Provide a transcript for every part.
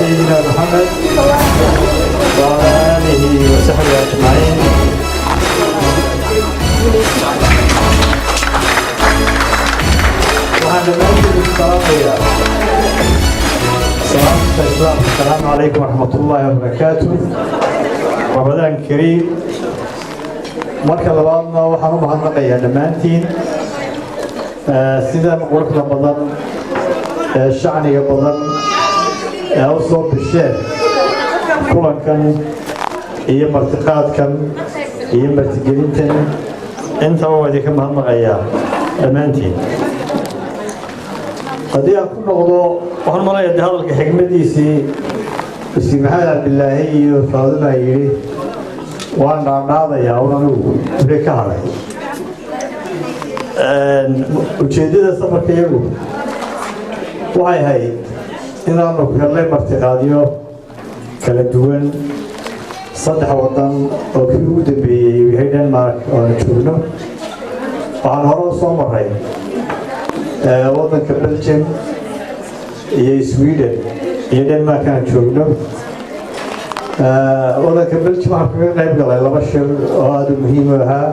سيدنا محمد وعلى آله وصحبه أجمعين. Waxaan dhammaantiin idin salaamayaa salaamta islaamka. Asalaamu calaykum waraxmat ullaahi wabarakaatu. Ramadaan kariim. Marka labaadna waxaan u mahadnaqayaa dhammaantiin sidan quruxda badan ee shacniga badan ee u soo bisheen kulankan iyo martiqaadkan iyo martigelintan intaba. Waa idinka mahadnaqayaa dhammaantiin. Haddii aan ku noqdo, waxaan malaya de hadalka xigmadiisii wasiir Maxamed Cabdilaahi iyo Faaduma yidhi, waan dhaadhaadayaa un anigu wixii ka hadhay. Ujeeddada safarka iyagu waxay ahayd inaanu helnay martiqaadyo kala duwan, saddex waddan oo kii ugu dambeeyey uu yahay Denmark oo aanu joogno. Waxaan hore u soo maray waddanka Belgium iyo Sweden iyo Denmark aan joogno. Waddanka Belgium waxaan kaga qayb galay laba shir oo aada u muhiim u ahaa,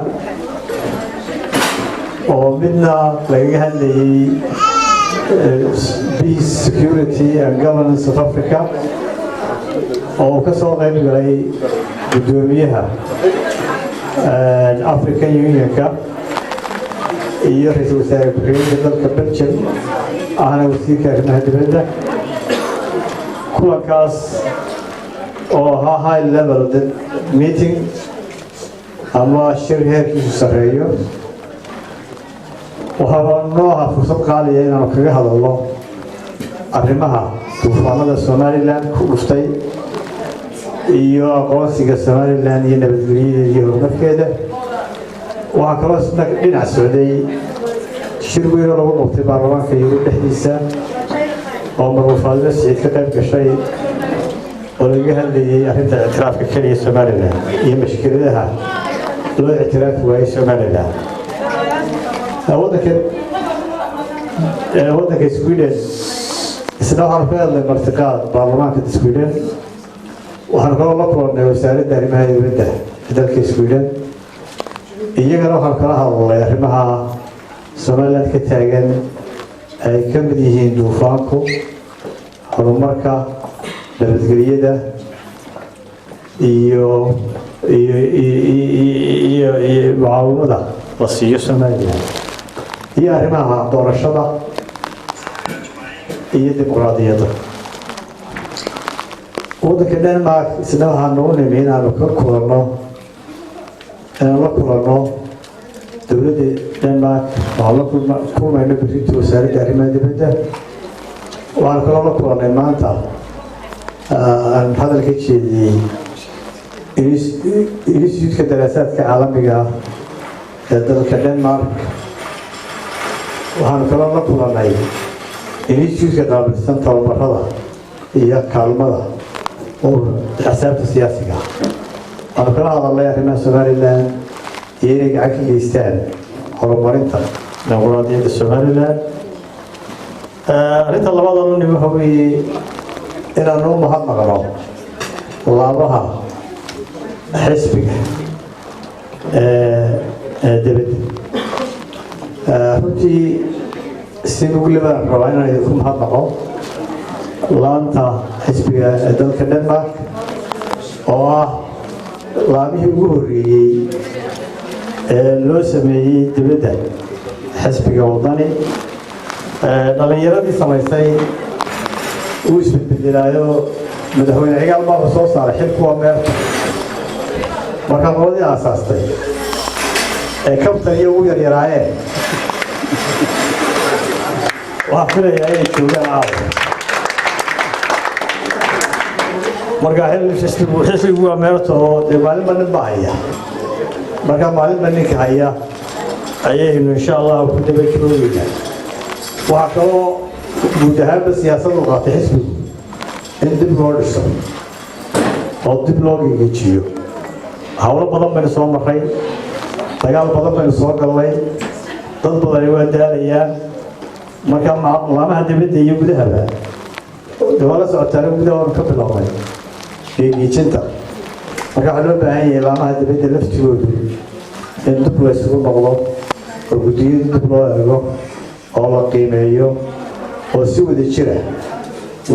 oo midna lagaga hadlayay peace, security and governance of Africa, oo uu ka soo qayb galay guddoomiyaha African Unionka iyo ra-iisul wasaare ku-xigeenka dalka Belgium, ahna wasiirka arrimaha dibadda. Kulankaas oo ahaa high level meeting ama shir heerkiisu sarreeyo, waxaaba noo ahaa fursad qaaliya inaanu kaga hadalno arrimaha duufaanada Somaliland ku dhuftay iyo aqoonsiga Somaliland iyo nabadgelyadeeda iyo horumarkeeda. Waxaa kaloo isna dhinac socday shir weyn oo lagu qabtay baarlamaanka Yurub dhexdiisa, oo Marwo Faadimo Siciid ka qayb gashay, oo lagaga hadlayay arrinta ictiraafka keliya Somaliland iyo mashkiladaha loo ictiraafi waayey Somaliland. Waddanka Sweden isna waxaanu ka hadlay martiqaad baarlamaanka Sweden. Waxaanu kaloo la kulannay wasaaradda arrimaha dibadda ee dalka Sweden. Iyagana waxaanu kala hadalnay arrimaha Somaliland ka taagan, ay ka mid yihiin duufaanku, horumarka, nabadgelyada iyo mucaawimada la siiyo Somaliland iyo arrimaha doorashada iyo dimuqraadiyadda. Waddanka Denmark isna waxaanu u nimi inaanu ka kulanno, inaan la kulanno dowladda Denmark. Waxaan la kulmayno berrito wasaaradda arrimaha dibadda. Waxaan kaloo la kulannay maanta, aan hadal ka jeediyey, Institute-ka Daraasaadka Caalamiga ee dalka Denmark. Waxaanu kaloo la kulannay institute-ka qaabilsan tababarada iyo kaalmada oo axsaabta siyaasiga. Waxaanu kala hadalnay arrimaha Somaliland iyo inay gacan ka geystaan horumarinta dimuqraadiyadda Somaliland. Arrinta labadan u nimi waxa weeye inaanu u mahadnaqno laabaha xisbiga ee dibadda. Runtii si ugu baan rabaa inaan idinku mahadnaqo laanta xisbiga ee dalka Denmark, oo ah laamihii ugu horreeyey ee loo sameeyey dibadda xisbiga Wadani. Dhallinyaradii samaysay uu isbedbedelaayo. Madaxweyne Cigaal baa soo saaray xilku waa meerta. Markaa qoladii aasaastay ee kabtan iyo ugu yaryaraayeen waxaan filayaa inay joogaan caawa. Marka xisbigu waa meerta, oo dee maalinba nin baa haya. Marka maalinba ninka haya ayaynu insha Allah ku daba joogaynaa. Waxaa kaloo guud ahaanba siyaasadu qaatay xisbigu in dib loo dhiso oo dib loo gegejiyo. Howlo badan baynu soo marray, dagaal badan baynu soo gallay, dad badani waa daalayaan. Marka laamaha dibadda iyo gudahaba Waa la socotaana, gudaha waanu ka bilownay geegiijinta. Marka waxaa loo baahan yahay laamaha dibadda laftigoodu in dib la isugu noqdo oo guddiyada dib loo eego oo la qiimeeyo oo si wada jira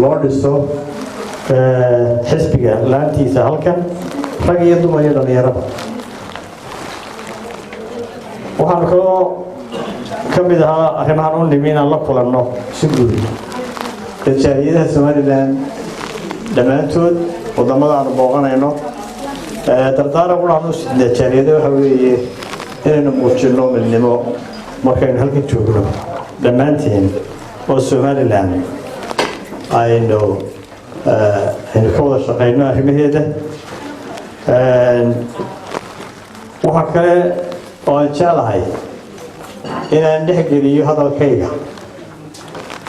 loo dhiso xisbiga laantiisa halkan, rag iyo dumar iyo dhalinyarada. Waxaanu kaloo ka mid ahaa arrimahan u nimi inaan la kulanno si guud jaaliyadaha Somaliland dhammaantood wadamada aanu booqanayno. Dardaaran waxaan u sidnaa jaaliyada waxa weeye inaynu muujinno midnimo markaynu halkan joogno dhammaantiin, oo Somaliland aynu ka wada shaqayno arrimaheeda. Waxaa kale oo aan jeclahay inaan dhexgeliyo hadalkayga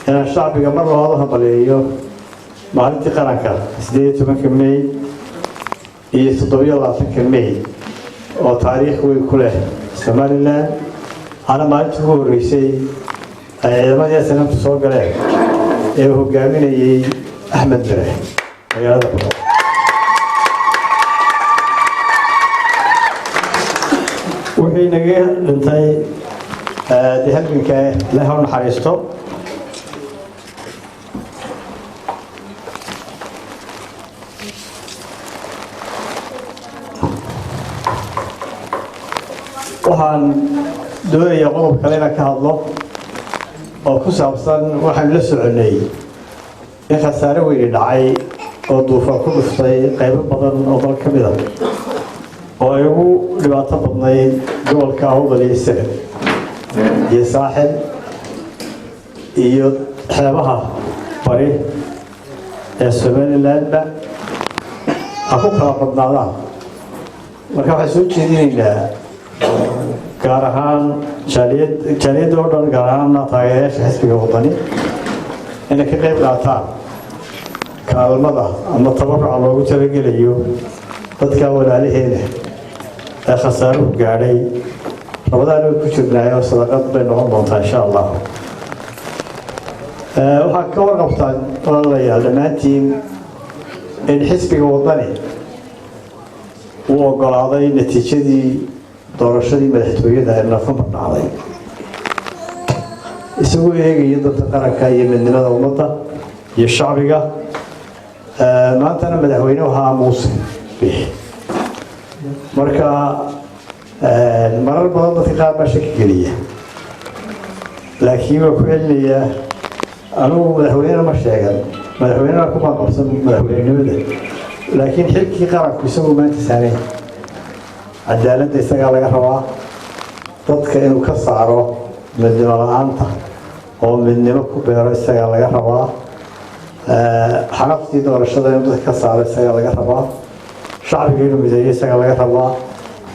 inaan shacbiga mar labaad u hambaliyeeyo maalintii qaranka, 18-ka May iyo 27-ka May, oo taariikh weyn ku leh Somaliland, ana maalintii ugu horreysay ay ciidamadii SNM-tu soo galeen ee uu hogaaminayey Axmed Mire magaalada Burco. Wixii naga dhintay dee halganka, Ilaah ha u naxariisto. Waxaan doonayaa qodob kale inaan ka hadlo oo ku saabsan waxaanu la soconnay in khasaare weyni dhacay oo duufaan ku dhuftay qaybo badan oo dal ka mid a, oo ay ugu dhibaato badnayd gobolka Awdal iyo Sanaag iyo Saaxil iyo xeebaha bari ee Somalilandba ha ku kala badnaadaan. Marka waxaan soo jeedinaynaa gaar ahaan jaaliyadda oo dhan, gaar ahaanna taageerayaasha xisbiga Wadani, inay ka qayb qaataan kaalmada ama tabaruca loogu talagelayo dadka walaalaheena ee khasaaruhu gaadhay. Ramadaan way ku jirnaayo, sadaqad bay noqon doontaa insha Allah. Waxaad ka warqabtaan, walaalayaal, dhammaantiin in xisbiga Wadani uu ogolaaday natiijadii doorashadii madaxtooyada ee Nofembar dhacday, isagoo eegaya dadka qaranka iyo midnimada ummadda iyo shacbiga. Maantana madaxweyne ahaa Muuse Biixi. Marka marar badan dadka qaar baa shaki geliya, laakiin waa ku celinayaa: anigu madaxweynena ma sheegan, madaxweynena kuma qabsan madaxweynenimada, laakiin xilkii qaranku isagu maanta saameyn. Cadaaladda isagaa laga rabaa, dadka inuu ka saaro midnimo la-aanta oo midnimo ku beero isagaa laga rabaa, xanaftii doorashada inuu dadka ka saaro isagaa laga rabaa, shacbiga inuu mideeyo isagaa laga rabaa,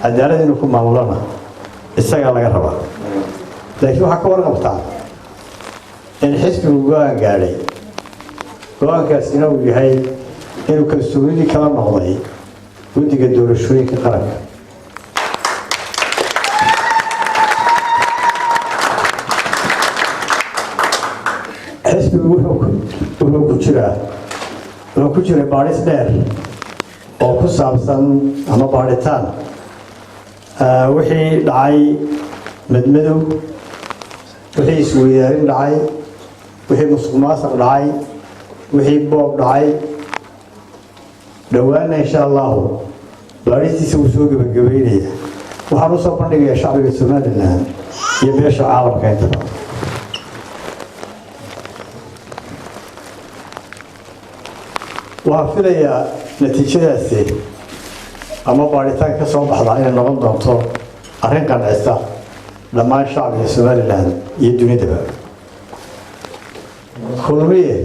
cadaalad inuu ku maamulona isagaa laga rabaa. Laakiin waxaa ka warqabtaa in xisbigu go-aan gaadhay, go-aankaasina uu yahay inuu kalsoonidii kala noqday guddiga doorashooyinka qaranka. Xisbigu wuxuu ku jiray baadhis dheer oo ku saabsan ama baadhitaan wixii dhacay, madmadow wixii isweydaarin dhacay, wixii musuq maasuq dhacay, wixii boob dhacay. Dhowaanna insha Allahu baadhistiisa wuu soo gebagabeynaya, waxaan usoo bandhigayaa shacbiga Somaliland iyo beesha caalamka intaba. Waxaan filayaa natiijadaasi ama baadhitaan ka soo baxda inay noqon doonto arrin qancisa dhammaan shacbiga Somaliland iyo dunidaba. Kulmiye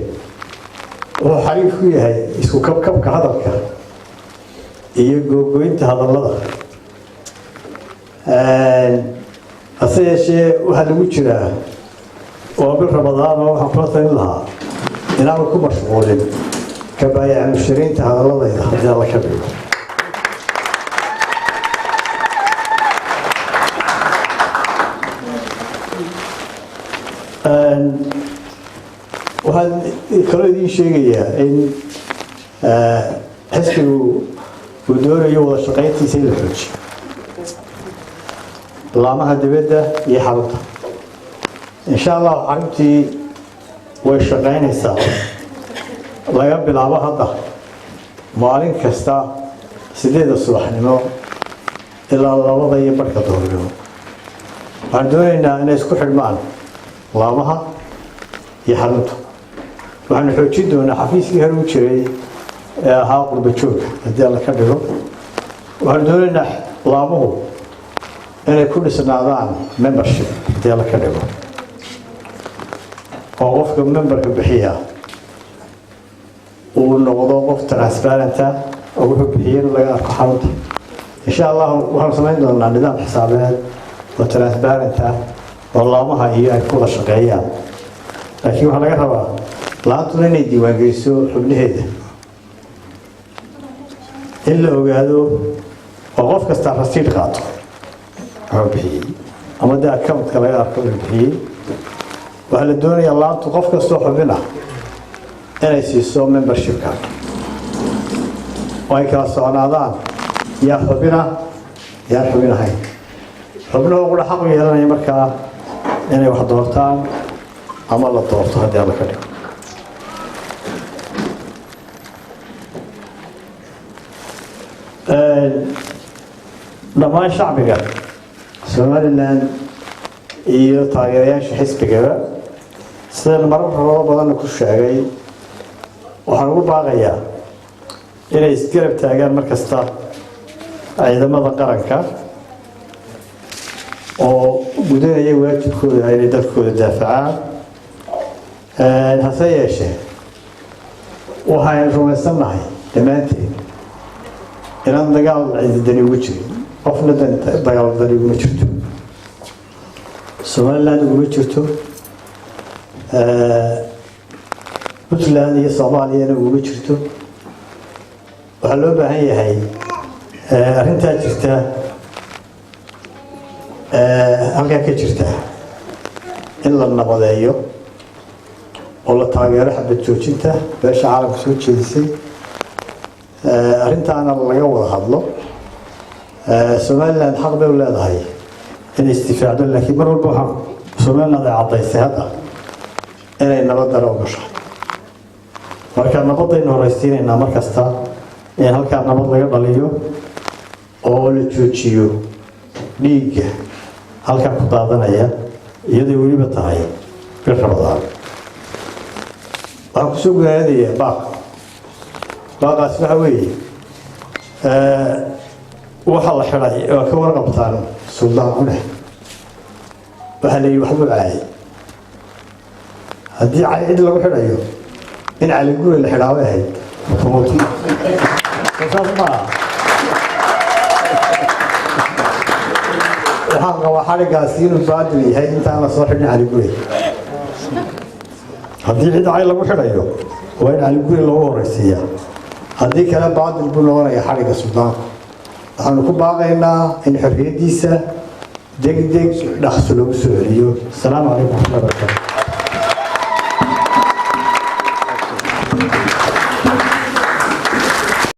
wuxuu xariif ku yahay isku kabkabka hadalka iyo googoynta hadallada. Hase yeeshee waxaa lagu jiraa waa bil Ramadaan, oo waxaan kula talin lahaa inaanu ku mashquulin ka baayaca mushariinta hadalladayda haddii Alla ka dhigo. Waxaan kaloo idiin sheegayaa in xisbigu uu doonayo wada shaqayntiisa in la xoojiyo laamaha dibadda iyo xarunta. Insha Allah xaruntii way shaqaynaysaa laga bilaabo hadda, maalin kasta 8da subaxnimo ilaa 2:30 duhurnimo. Waxaan doonaynaa inay isku xidhmaan laamaha iyo xaruntu. Waxaanu xoojin doonaa xafiiskii hore u jiray ee ahaa qurba joogga, haddii Alla ka dhigo. Waxaanu doonaynaa laamuhu inay ku dhisnaadaan membership, haddii Alla ka dhigo, oo qofka memberka bixiya uu noqdo qof transparent ah oo wuxuu bixiyey in laga arko xarunta. Insha Allah waxaanu samayn doonaa nidaam xisaabeed oo transparent ah oo laamaha iyo ay ku wada shaqeeyaan, laakiin waxaa laga rabaa laantuna inay diiwaangeliso xubnaheeda, in la ogaado oo qof kastaa rasiid qaato wuxuu bixiyey ama dee accountka laga arko inuu bixiyey. Waxaa la doonayaa laantu qof kastoo xubin ah inay siiso membershipka oo ay kala socnaadaan yaa xubina, yaan xubin ahayn. Xubnuhu qura xaq u yeelanaya markaa inay wax doortaan ama la doorto, haddii Alla ka dhigo. Dhammaan shacbiga Somaliland iyo taageerayaasha xisbigaba, sidaan marar rabo badanna ku sheegay, waxaan ugu baaqayaa inay isgarab taagaan mar kasta ciidamada qaranka oo gudanaya waajibkooda inay dalkooda daafacaan. Hase yeeshee, waxaynu rumaysannahay dhammaanteen inaan dagaal cidi dani ugu jirin. Qofna dagaal dani uguma jirto, Somaliland uguma jirto, Puntland iyo Soomaaliyana uguma jirto. Waxaa loo baahan yahay arrintaa jirta, halkaa ka jirta, in la nabadeeyo oo la taageero xabad joojinta beesha caalamka soo jeedisay, arrintaana laga wada hadlo. Somaliland xaq bay u leedahay inay isdifaacdo, laakiin mar walba waxaa Somaliland ay caddaysay hadda inay nabadana ogoshahay. Marka nabadaynu horeysiinaynaa mar kasta, in halkaa nabad laga dhaliyo oo la joojiyo dhiigga halkaa ku daadanaya, iyadoo weliba tahay bil Ramadaan. Waxaan kusoo gunaanadayaa baaq. Baaqaas waxa weeye, waxaa la xidhay oo ka warqabtaan Suldaan Cune. Waxaa la yidhi waxbuu caayay. Haddii cay cid lagu xidhayo, in Cali Guri la xidhaa bay ahayd. Saas maaha. Waxaan qabaa xadhiggaasi inuu baadil yahay intaan la soo xidhin Cali Guri. Haddii cid cay lagu xidhayo, waa in Cali Guri loogu horeysiiyaa. Haddii kale baadil buu noqonaya xadhigga suldaanku. Waxaanu ku baaqaynaa in xorriyaddiisa degdeg dhaqso loogu soo celiyo. Asalaamu calaykum waraxmatullahi barakatu.